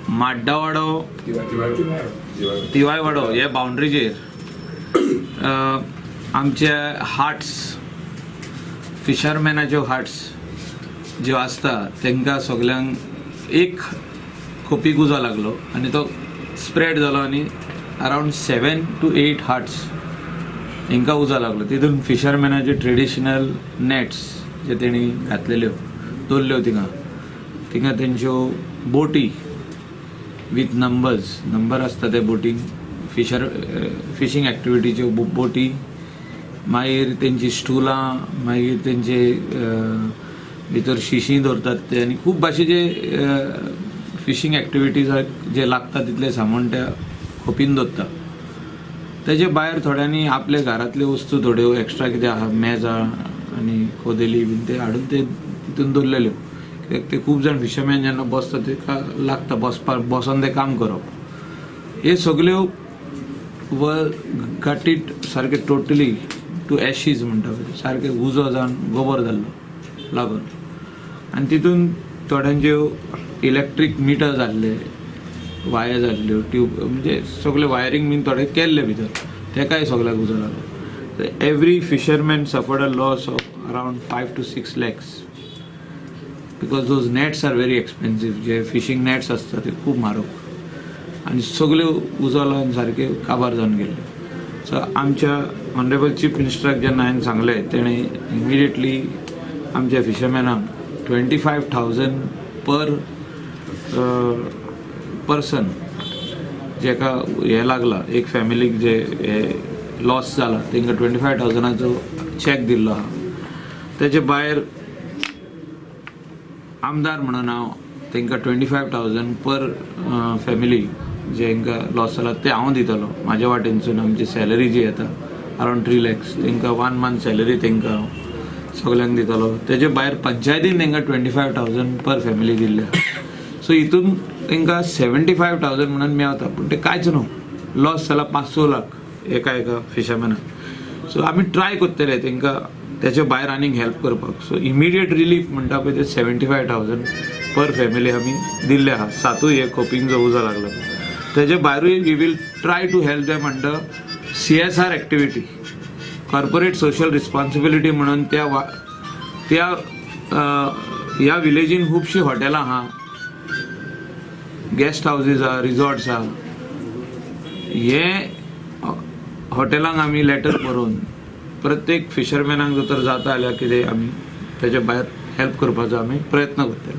माड्डावाडो तिवायवाडो हे बाउंड्रीचेर आमचे hearts, फिशरमॅनाच्यो hearts ज्यो आसता, तांकां सगल्यांक एक खोपीक उजो लागलो आनी तो स्प्रेड जालो आनी around 7 to 8 huts हांकां उजो लागलो. तितून फिशरमॅनाच्यो ट्रेडिशनल नॅट्स जे तेणी घातलेल्यो, दवरल्यो थिंगा थिंगा, तेंच्यो बोटी विथ नंबर्स, नंबर आसता ते बोटींक, फिशींग एक्टिविटीच्यो बोटी, मागीर तेंची स्टुलां, मागीर तेंचे भितर शिशी दवरतात ते आनी खूब भाशेचे फिशींग एक्टिविटीज जे लागता तितले सामान त्या खोपीन दवरता. तेजे भायर थोड्यांनी आपल्या घरांतल्यो वस्तू थोड्यो एक्स्ट्रा कितें आहा, मेजां आनी कोदेली बीन, ते हाडून ते तितून दवरलेल्यो, कित्याक ते खूब जाण फिशरमॅन जेन्ना बसता, तेका लागता बसपाक, बसोन ते काम करप. हे सगल्यो व गाटीट सारके टोटली टू एशीज म्हणटा पळय, सारके उजो जावन गोबर जाल्लो लागून. आनी तितून थोड्यांच्यो इलेक्ट्रीक मिटर जाल्ले, वायर जाल्ल्यो, ट्यूब, म्हणजे सगळे वायरींग बीन थोडे केल्ले भितर, तेकाय सगळ्याक उजो लागलो. Every fisherman suffered a loss of around 5 to 6 lakhs because those nets are very expensive. J fishing nets आसता ते खूब म्हारग आनी सगल्यो उजो लागून सारके काबार जावन गेल्ले. सो आमच्या ऑनरेबल चीफ मिनिस्टराक जेन्ना हांवें सांगलें, तेणें इमिडिएटली आमच्या फिशरमॅनाक 25,000 पर पर्सन, जेका हें लागला, एक फॅमिलीक जे हे लॉस जाला, तांकां 25,000चो चॅक दिल्लो आहा. तेजे भायर आमदार म्हणून हांव तांकां 25,000 पर फॅमिली जे हांकां लॉस जाला ते हांव दितलो म्हाज्या वाटेनसून. आमची सॅलरी जी येता अरावंड 3 लॅक्स, तांकां वन मंथ सॅलरी तांकां हांव सगल्यांक दितलो. तेजे भायर पंचायतीन तांकां 25,000 पर फॅमिली दिल्ले आहा. सो हितून तांकां 75,000 म्हणून मेवता, पूण ते कांयच न्हू. लॉस जाला 5-6 लाख एका एका फिशरमॅनाक. सो आमी ट्राय करतले तांकां तेच्या भायर आनीक हेल्प करपाक. सो इमिडिएट रिलीफ म्हणटा पळय, ते 75,000 पर फॅमिली आमी दिल्ले आहा, सातूय हे खोपींक जो उजो लागलो. तेजे भायरूय we will try to help them under CSR activity, corporate social responsibility म्हणून. त्या वा त्या ह्या विलेजीन खुबशीं हॉटेलां आहा, गेस्ट हावजीस आहा, रिजॉर्ट्स आहा. हे हॉटेलांक आमी लेटर बरोवन प्रत्येक फिशरमॅनाक जर तर जाता जाल्यार कितें आमी तेच्या भायर हेल्प करपाचो आमी प्रयत्न करतले.